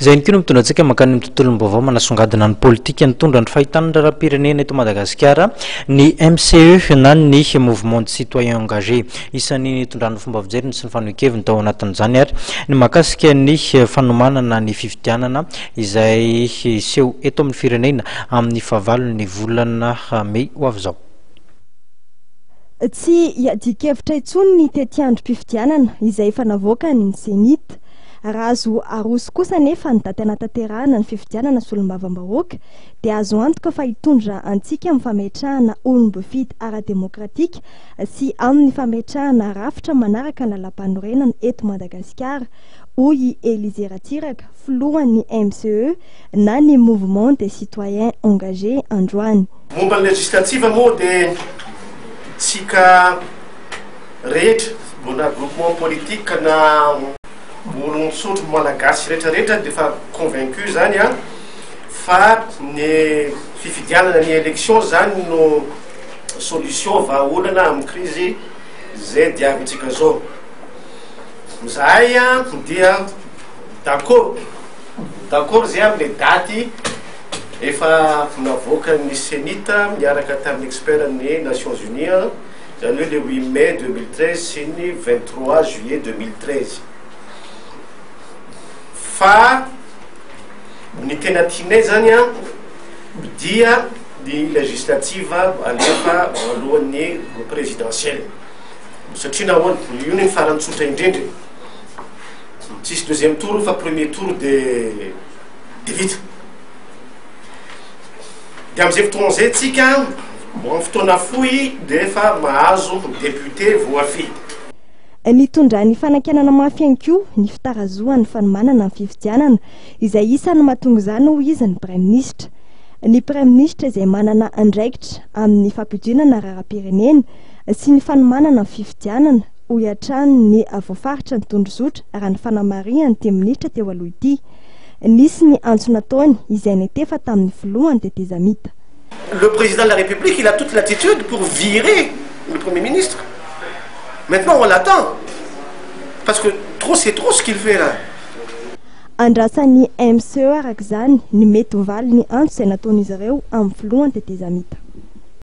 Izay ihany koa no mitondra antsika mankany amin'ny tontolom-baovao manasongadina ny politika nitondra ny fahitan'ny raharaham-pirenena eto Madagasikara, ny MCE na ny Mouvement de Citoyens Engagés. Isan'ny nitondrany fomba fijeriny sy ny fanohen-keviny tao anatin'izany ary ny mahakasika ny fanomanana ny fifidianana izay hiseho eto amin'ny firenena amin'ny fahavalon'ny volana mey ho avy izao. Tsy iadian-kevitra intsony ny tetiandrom-pifidianana izay efa navoakan'ny Cenit. Raha azo aroso kosa anefa ny daty hanatanterahana ny fifidianana solombavambahoaka dia azo antoka fa hitondra antsika amin'ny fametrahana olom-boafidy ara-demokratika sy amin'ny fametrahana rafitra manaraka ny lalàmpanorenana eto Madagasikara, hoy i Elysée Ratsiraka, filohan'ny MCE na ny Mouvement des Citoyens Engagés androany. Momba ny législative moa dia tsika rehetra na groupement politique na olon-tsotro malagasy rehetra rehetra dia efa convaincu zany an fa ny fifidianana ny élection zany no solution vahaolana amin'ny krizy zay diavintsika zao. Zahay dia d'accord d'accord zay amle daty efa navoakan'ny Cenit miaraka tamin'ny expert ny Nations Unies zany hoe le 8 mai 2013 sy ny 23 juillet 2013, fa ny tena tianay zany dia ny législative alefa alohan'ny présidentielle, satria nahoana io ny farany tsotra indrindra, tsisy deuxième tour fa premier tour de vita. De am'izay fotoana zay tsika amy fotoana fohy de efa mahazo député voafidy. Nitondra ny fanakianana mafy ihany koa ny fitarazohan'ny fanomanana ny fifidianana izay isan'ny mahatonga izany, hoy izy, ny praiminisitra. Ny praiminisitra izay manana andraikitra amin'ny fampidinana raharaham-pirenena sy ny fanomanana ny fifidianana, hoy hatrany ny voafaritra ny tondrozotra, raha ny fanamarihany ity minisitra teo aloha ity. Nisy ny antso nataony izay niantefa tamin'ny filohan'ny tetezamita. Le président de la République, il a toute latitude pour virer le Premier ministre. Maintenant, on l'attend. Parce que trop, c'est trop ce qu'il fait là. Andrasan'ny MCE araka izany ny mety ho valin'ny antso izay nataon'izy ireo amin'ny filohan'ny tetezamita.